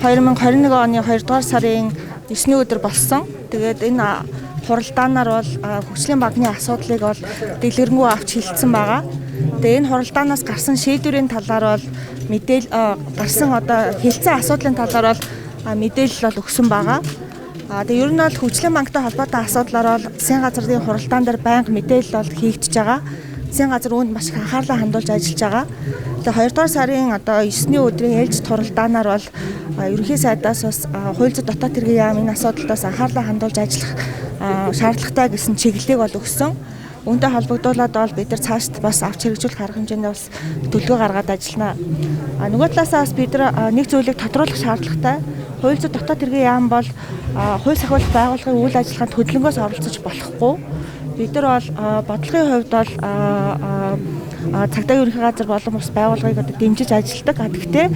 2021 оны 2 дугаар сарын 9-ний өдөр болсон. Тэгээд энэ хуралдаанаар бол хөгжлийн банкны асуудлыг бол дэлгэрэнгүй авч хэлсэн байгаа. Тэгээд энэ хуралдаанаас гарсан шийдвэрийн талаар бол мэдээл гарсан одоо хэлсэн асуудлын талаар бол мэдээлэл бол өгсөн байгаа. Тэгээд ер нь бол хөгжлийн банктай холбоотой асуудлаар бол засгийн газрын хуралдаан дээр байнга мэдээлэл бол хийгдэж байгаа. Засгийн газар үүнд маш их анхаарлаа хандуулж ажиллаж байгаа. Тэгээд 2 дугаар сарын одоо 9-ний өдрийн ээлжит хуралдаанаар бол ерөнхий сайдаас бас хууль зүйн дотоод хэргийн яам энэ асуудалдаас анхаарлаа хандуулж ажиллах шаардлагатай гэсэн чиглэлийг бол өгсөн. Үүнтэй холбогдуулаад бол бид нар цаашд бас авч хэрэгжүүлэх арга хэмжээнд бас төлөвлөгөө гаргаад ажиллана. Нөгөө талаасаа бас бид нар нэг зүйлийг тодруулах шаардлагатай. Хууль зүйн дотоод хэргийн яам бол хууль сахиулах байгууллагын үйл ажиллагаанд хөдөлгөөнгөөс оролцож болохгүй. Бид нар бол бодлогын хувьд бол цагдаагийн ерөнхий газар болон бус байгууллагыг одоо дэмжиж ажилладаг. Гэхдээ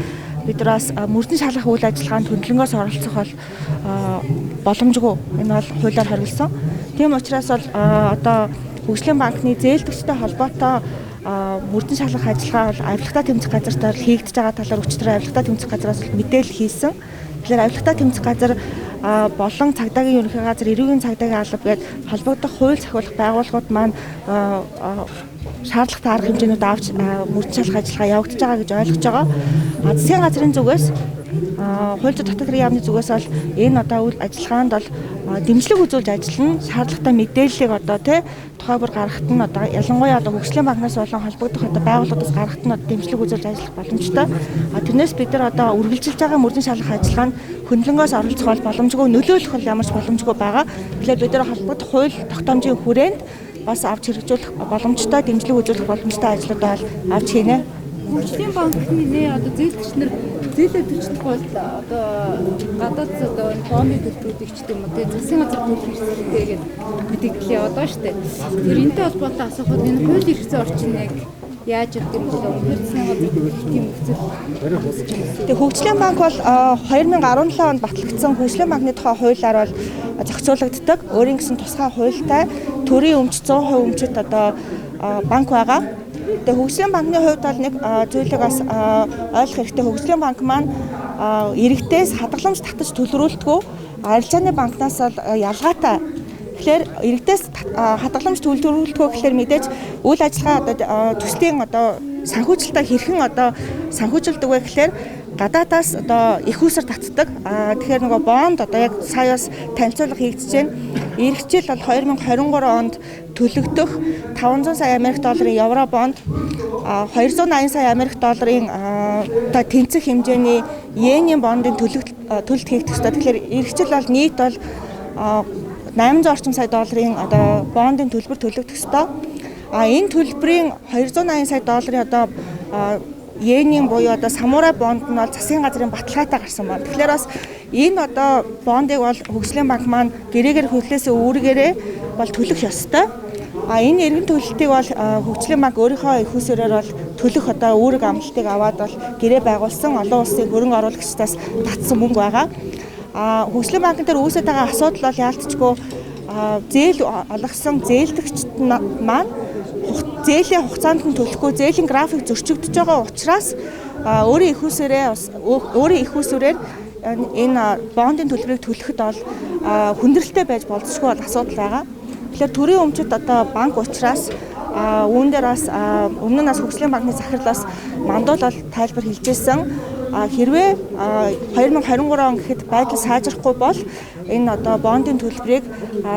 бид нар бас мөрдөн шалгах үйл ажиллагаанд хөндлөнгөөс оролцох бол боломжгүй. Энэ бол хуулиар хоригдсон. Тийм учраас бол одоо хөгжлийн банкны зээлдэгчтэй холбоотой мөрдөн шалгах ажиллагаа бол авилгатай тэмцэх газартаар хийгдэж байгаа талаар өчигдөр авилгатай тэмцэх газраас мэдээлэл хийсэн. Тэгэхээр авилгатай тэмцэх газар болон цагдаагийн ерөнхий газар, эрүүгийн цагдаагийн алба гээд холбогдох хууль сахиулах байгууллагууд маань шаардлагатай арга хэмжээнүүд авч мөрдөн шалгах ажиллагаа явагдаж байгаа гэж ойлгож байгаа. Засгийн газрын зүгээс хууль зүйн дотоод хэргийн яамны зүгээс бол энэ одоо үйл ажиллагаанд бол дэмжлэг үзүүлж ажиллана. Шаардлагатай мэдээллийг одоо тий тухай бүр гаргахад нь одоо ялангуяа одоо хөгжлийн банкнаас болон холбогдох одоо байгууллагуудаас гаргахад нь одоо дэмжлэг үзүүлж ажиллах боломжтой. Тэрнээс бид нар одоо үргэлжилж байгаа мөрдөн шалгах ажиллагаа нь хөндлөнгөөс оролцох бол боломжгүй, нөлөөлөх бол ямар ч боломжгүй байгаа. Тэгэхээр бид нар холбогдох хууль тогтоомжийн хүрээнд бас авч хэрэгжүүлэх боломжтой, дэмжлэг үзүүлэх боломжтой ажлуудаа бол авч хийнэ. Хөгжлийн банкны нэ одоо зээлдэгч нар зээлээ төлчих бол одоо гадаад одоо энэ бондын төлбөрүүдийг ч гэдэм үү те засгийн газар төлөх хэрэгтэй гэдэг мэдээлэл яваад байгаа шүү дээ. Тэр энэтэй холбоотой асуухад энэ хууль эрх зүйн орчин яг яаж явд юм бэ? Үнэхээр засгийн газар төлөх тийм нөхцөл үүсэж байна. Тэгээ хөгжлийн банк бол 2017 онд батлагдсан хөгжлийн банкны тухай хуулиар бол зохицуулагддаг. Өөрийн гэсэн тусгай хуультай төрийн өмч 100% өмчт одоо банк байгаа. Тэгээ хөгжлийн банкны хувьд бол нэг зүйлийг бас ойлгох хэрэгтэй. Хөгжлийн банк маань иргэдээс хадгаламж татаж төлрүүлдэггүй. Арилжааны банкнаас бол ялгаатай. Тэгэхээр иргэдээс хадгаламж төлрүүлдэггүй гэхээр мэдээж үйл ажиллагаа одоо төслийн одоо санхүүжилтээ хэрхэн одоо санхүүжилдэг вэ гэхээр гадаадаас одоо их усэр татдаг. Тэгэхээр нөгөө бонд одоо яг сая бас танилцуулга хийгдэж байна. Ирэх жил бол 2023 онд төлөгдөх 500 сая Америк долларын евро бонд, 280 сая Америк долларын одоо тэнцэх хэмжээний йений бондын төлөлт хийгдэх ёстой. Тэгэхээр ирэх жил бол нийт бол 800 орчим сая долларын одоо бондын төлбөр төлөгдөх ёстой. Энэ төлбөрийн 280 сая долларын одоо йенийн буюу одоо самурай бонд нь бол засгийн газрын баталгаатай гарсан байна. Тэгэхээр бас энэ одоо бондыг бол хөгжлийн банк маань гэрээгээр хөлөөсөө үүргээрээ бол төлөх ёстой. Энэ эргэн төлөлтийг бол хөгжлийн банк өөрийнхөө эх үүсвэрээр бол төлөх одоо үүрэг амлалтыг аваад бол гэрээ байгуулсан олон улсын хөрөнгө оруулагчдаас татсан мөнгө байгаа. Хөгжлийн банкн дээр үүсэж байгаа асуудал бол яалтчгүй зээл олгосон зээлдэгчд маань зээлийн хугацаанд нь төлөхгүй зээлийн график зөрчигдөж байгаа учраас өөрийн эх үүсвэрээ бас өөрийн эх үүсвэрээр энэ бондын төлбөрийг төлөхөд бол хүндрэлтэй байж болзошгүй бол асуудал байгаа. Тэгэхээр төрийн өмчт одоо банк учраас үүн дээр бас өмнө нь бас хөгжлийн банкны захирлаас мандуул бол тайлбар хэлж ирсэн. Хэрвээ 2023 он гэхэд байдал сайжрахгүй бол энэ одоо бондын төлбөрийг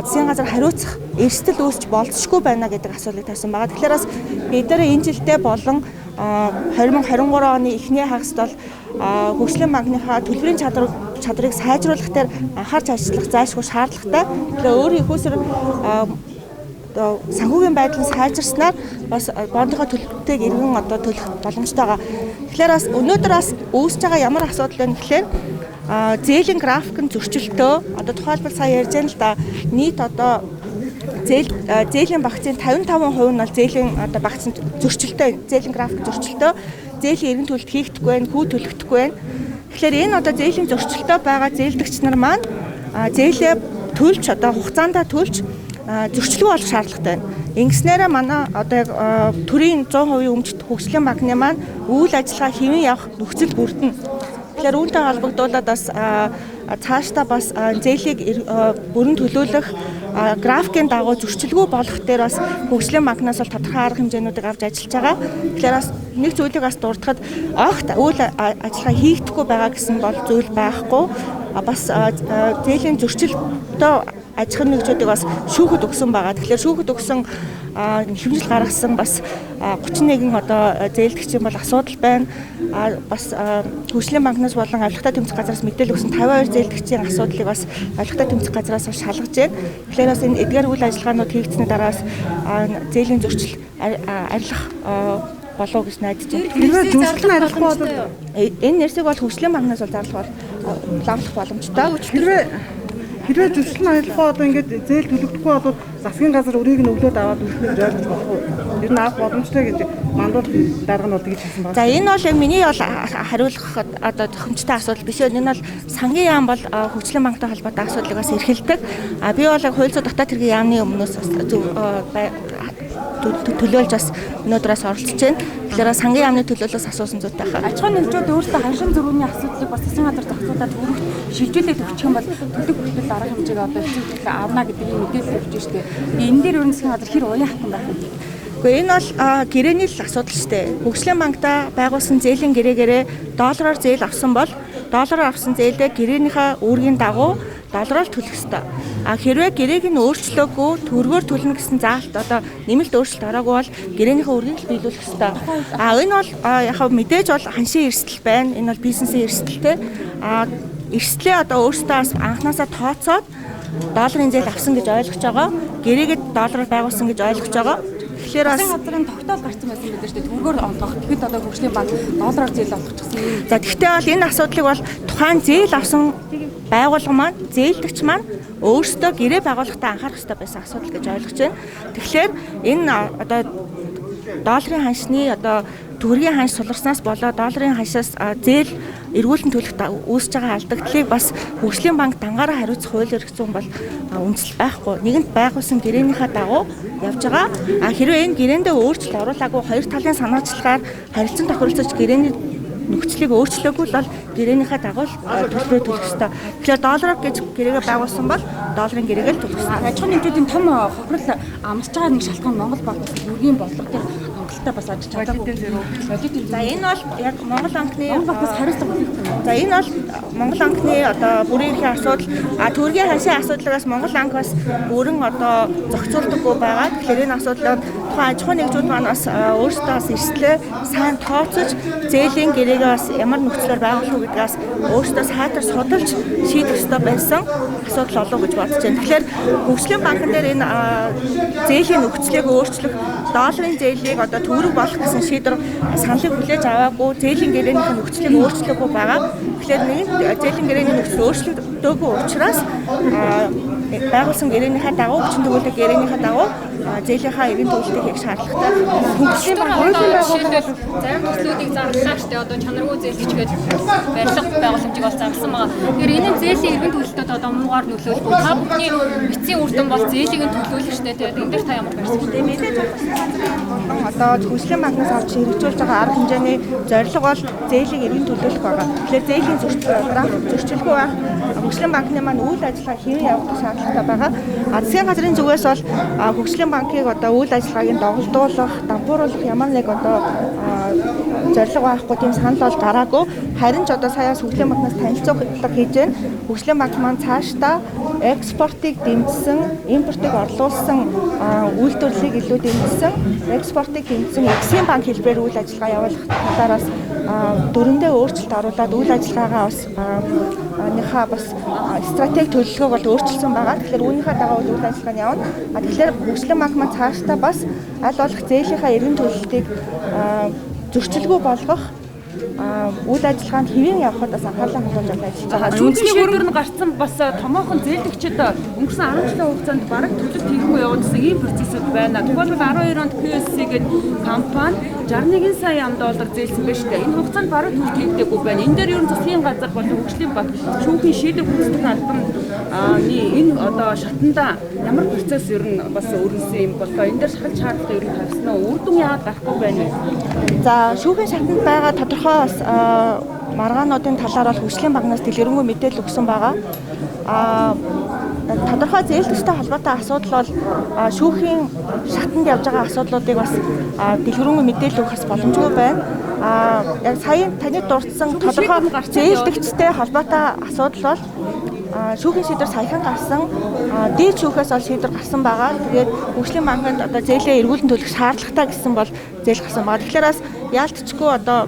засгийн газар хариуцах эрсдэл үүсч болзошгүй байна гэдэг асуултыг тавьсан байгаа. Тэгэхээр бас бид нар энэ жилдээ болон 2023 оны эхний хагаст бол хөгжлийн банкныхаа төлбөрийн чадварыг сайжруулах дээр анхаарч ажиллах зайлшгүй шаардлагатай. Тэгэхээр өөрийн эх үүсвэр одоо санхүүгийн байдал нь сайжирснаар бас бондынхоо төлбөртийг эргэн одоо төлөх боломжтой байгаа. Тэгэхээр бас өнөөдөр бас үүсэж байгаа ямар асуудал вэ гэхээр зээлийн график нь зөрчилтөө. Одоо тухайлбал сая ярьж байна л да. Нийт одоо зээлийн багцын 55% нь бол зээлийн одоо багц нь зөрчилтэй, зээлийн график зөрчилтөө, зээлийн эргэн төлөлт хийгдэхгүй байна, хүү төлөгдөхгүй байна. Тэгэхээр энэ одоо зээлийн зөрчилтөө байгаа зээлдэгч нар маань зээлээ төлж одоо хугацаандаа төлж зөрчилгүй болох шаардлагатай байна. Ингэснээрээ манай одоо яг төрийн 100% өмчт хөгжлийн банкны маань үйл ажиллагаа хэвэн явах нөхцөл бүрдэнэ. Тэгэхээр Тэгэхээр үүнтэй холбогдуулаад бас цаашдаа бас зээлийг бүрэн төлөөлөх графикийн дагуу зөрчилгүй болох дээр бас хөгжлийн банкнаас бол тодорхой арга хэмжээнүүдийг авч ажиллаж байгаа. Тэгэхээр бас нэг зүйлийг бас дурдахад огт үйл ажиллагаа хийгдэхгүй байгаа гэсэн бол зүйл байхгүй. Бас зээлийн зөрчилдөө аж ахуйн нэгжүүдийг бас шүүхэд өгсөн байгаа. Тэгэхээр шүүхэд өгсөн хэмжил гаргасан бас 31 одоо зээлдэгчийн бол асуудал байна. Бас хөгжлийн банкнаас болон авилгатай тэмцэх газраас мэдээлэл өгсөн 52 зээлдэгчийн асуудлыг бас авилгатай тэмцэх газраас шалгаж байна. Тэгэхээр бас энэ эдгээр үйл ажиллагаанууд хийгдсэний дараас зээлийн зөрчил арилах болов гэж найдаж байна. Хэрвээ зөрчил нь арилахгүй бол энэ нэрсийг бол хөгжлийн банкнаас бол зарлах бол лавлах боломжтой. Хэрвээ зөрчил нь арилахгүй одоо ингээд зээл төлөгдөхгүй бол засгийн газар өрийг нь өглөөд аваад үлдэх гэж ойлгож болох уу? Ер нь авах боломжтой гэж мандуул дарга нь бол тэгж хэлсэн байна. За энэ бол яг миний бол хариулах одоо тохиомжтой асуудал биш. Энэ бол сангийн яам бол хөгжлийн банктай холбоотой асуудлыг бас эрхэлдэг. А би бол яг хууль зүйн дотоод хэргийн яамны өмнөөс бас төлөөлж бас өнөөдрөөс оролцож байна. Тэгэхээр сангийн яамны төлөөлөөс асуусан зүйтэй байна. Аж ахуйн нэгжүүд өөрсдөө ханшин зөрүүний асуудлыг бас засгийн газар зохицуулаад өргөх шилжүүлээд өгчих юм бол төлөв хүртэл арга хэмжээг одоо эцэг төлөө авна гэдэг ийм мэдээлэл өгч штэ. Энэ дээр ер нь засгийн газар хэр уян хатан байх юм бэ? Гэхдээ энэ бол гэрээний л асуудал штэ. Хөгжлийн банкта байгуулсан зээлийн гэрээгээрээ доллараар зээл авсан бол доллараар авсан зээлээ гэрээнийхээ үүргийн дагуу доллараар төлөх ёстой. А хэрвээ гэрээг нь өөрчлөөгүй төгрөгөөр төлнө гэсэн заалт одоо нэмэлт өөрчлөлт ороогүй бол гэрээнийхээ үүргийг л биелүүлэх ёстой. А энэ бол яг мэдээж бол ханшийн эрсдэл байна. Энэ бол бизнесийн эрсдэлтэй. А эрсдлээ одоо өөрсдөө бас анханасаа тооцоод долларын зээл авсан гэж ойлгож байгаа. Гэрээгээ доллараар байгуулсан гэж ойлгож байгаа. Тэгэхээр бас засгийн газрын тогтоол гарсан байсан бид нар шүү дээ. Төгрөгөөр олгох. Тэгэхэд одоо хөгжлийн банк доллараар зээл олгочихсон юм. За тэгвэл бол энэ асуудлыг бол тухайн зээл авсан байгууллага маань, зээлдэгч маань өөрсдөө гэрээ байгууллагатай анхаарах ёстой байсан асуудал гэж ойлгож байна. Тэгэхээр энэ одоо долларын ханшны одоо төгрөгийн ханш суларснаас болоод долларын ханшаас зээл эргүүлэн төлөх үүсэж байгаа алдагдлыг бас хөгжлийн банк дангаараа хариуцах хууль эрх зүйн бол үндэслэл байхгүй. Нэгэнт байгуулсан гэрээнийхээ дагуу явж байгаа. А хэрвээ энэ гэрээндээ өөрчлөлт оруулаагүй хоёр талын санаачлагаар харилцан тохиролцож гэрээний нөхцөлийг өөрчлөөгүй л бол гэрээнийхээ дагуу төлбөрөө төлөх ёстой. Тэгэхээр доллараар гэж гэрээгээ байгуулсан бол долларын гэрээгээ л төлөх ёстой. Аж ахуйн нэгжүүдийн том хохирол амсж байгаа нэг шалтгаан Монгол банк бүргийн бодлого дээр хангалттай бас ажиллаж чадаагүй. За энэ бол яг Монгол банкны Монгол банкнаас хариуцлага хүлээх. За энэ бол Монгол банкны одоо бүрийн эрхийн асуудал, а төгрөгийн ханшийн асуудлаас Монгол банк бас бүрэн одоо зохицуулдаггүй байгаа. Тэгэхээр энэ асуудлыг тухайн аж ахуйн нэгжүүд маань бас өөрсдөө бас эрсдлээ сайн тооцож зээлийн гэрээгээ бас ямар нөхцлөөр байгуулах уу гэдгээс өөрсдөө сайтар судалж шийдэх ёстой байсан асуудал болов гэж бодож байна. Тэгэхээр хөгжлийн банкн дээр энэ зээлийн нөхцөлийг өөрчлөх, долларын зээлийг одоо төгрөг болох гэсэн шийдвэр саналыг хүлээж аваагүй, зээлийн гэрээнийх нь нөхцөлийг өөрчлөөгүй байгаа. Тэгэхээр нэгэнт зээлийн гэрээний нөхцөл өөрчлөгдөөгүй учраас байгуулсан гэрээнийхээ дагуу хүчин төгөөлөг гэрээнийхээ дагуу зээлийнхаа эргэн төлөлтийг хийх шаардлагатай. Хөгжлийн банк хуулийн байгууллага зарим төслүүдийг зарлалаа штэ одоо чанаргүй зээлгч гэж барилга байгууламжийг бол зарласан байгаа. Тэгэхээр энэ нь зээлийн эргэн төлөлтөд одоо муугаар нөлөөлөх үү? Та бүхний эцсийн үр дүн бол зээлийг нь төлөөлөх штэ. Тэгээд энэ дээр та ямар байр суурь вэ? Мэдээж болон одоо хөгжлийн банкнаас авч хэрэгжүүлж байгаа арга хэмжээний зорилго бол зээлийг эргэн төлөөлөх байгаа. Тэгэхээр зээлийн график зөрчилгүй байх, хөгжлийн банкны маань үйл ажиллагаа хэвэн явагдах шаардлагатай байгаа. А засгийн газрын зүгээс бол хөгжлийн банкыг одоо үйл ажиллагааг нь доголдуулах, дампууруулах ямар нэг одоо зорилго байхгүй тийм санал бол гараагүй. Харин ч одоо саяас хөгжлийн банкнаас танилцуулга хийж байна. Хөгжлийн банк маань цаашдаа экспортыг дэмжсэн, импортыг орлуулсан, үйлдвэрлэлийг илүү дэмжсэн, экспортыг дэмжсэн Эксим банк хэлбэрээр үйл ажиллагаа явуулах талаараас дөрөндөө өөрчлөлт оруулаад үйл ажиллагаагаа бас нэгхаа бас стратеги төлөвлөгөөг бол өөрчилсөн байгаа. Тэгэхээр үүнийхээ дагуу үйл ажиллагаа нь явна. А тэгэхээр хөгжлийн банк маань цаашдаа бас аль болох зээлийнхаа эргэн төлөлтийг зөрчилгүй болгох үйл ажиллагаанд хэвэн явахад бас анхаарлаа хандуулж ажиллаж байгаа. Үндэсний шийдвэр нь гарсан бас томоохон зээлдэгчид өнгөрсөн 10 жилийн хугацаанд бараг төлөлт хийхгүй явуулсан ийм процессыг байна. Тухайлбал 12 онд QSC гэдэг компани 61 сая ам доллар зээлсэн байж тээ. Энэ хугацаанд бараг төлөлт хийгдээгүй байна. Энэ дээр ер нь засгийн газар болон хөгжлийн банк шүүхийн шийдвэр гүйцэтгэх албаны энэ одоо шатанда ямар процесс ер нь бас өрнөсөн юм болоо. Энэ дээр шахалт шаардлага ер нь тавьсан уу? Үр дүн яагаад гарахгүй байна вэ? За шүүхийн шатанд байгаа тодорхой бас Маргаануудын талаар бол хөгжлийн банкнаас дэлгэрэнгүй мэдээлэл өгсөн байгаа. Тодорхой зээлтгчтэй холбоотой асуудал бол шүүхийн шатанд явж байгаа асуудлуудыг бас дэлгэрэнгүй мэдээлэл өгөх бас боломжгүй байна. Яг сая таны дурдсан тодорхой зээлдэгчтэй холбоотой асуудал бол шүүхийн шийдвэр саяхан гарсан. Дээд шүүхээс ол шийдвэр гарсан байгаа. Тэгээд хөгжлийн банкнд одоо зээлээ эргүүлэн төлөх шаардлагатай гэсэн бол зээл гарсан байгаа. Тэгэхээр бас яалтчгүй одоо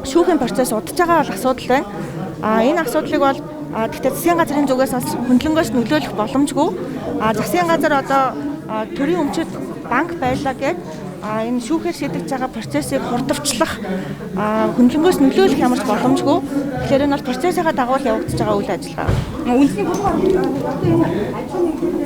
шүүхийн процесс удаж байгаа бол асуудал байна. Энэ асуудлыг бол гэхдээ засгийн газрын зүгээс бас хөндлөнгөөс нөлөөлөх боломжгүй. Засгийн газар одоо төрийн өмчөд банк байлаа гээд энэ шүүхээр шийдэж байгаа процессыг хурдавчлах, хөндлөнгөөс нөлөөлөх ямар ч боломжгүй. Тэгэхээр энэ бол процессынхаа дагуу л явагдаж байгаа үйл ажиллагаа. Үндэсний хөрөнгө оруулалт одоо энэ аж ахуйн нэгдсэн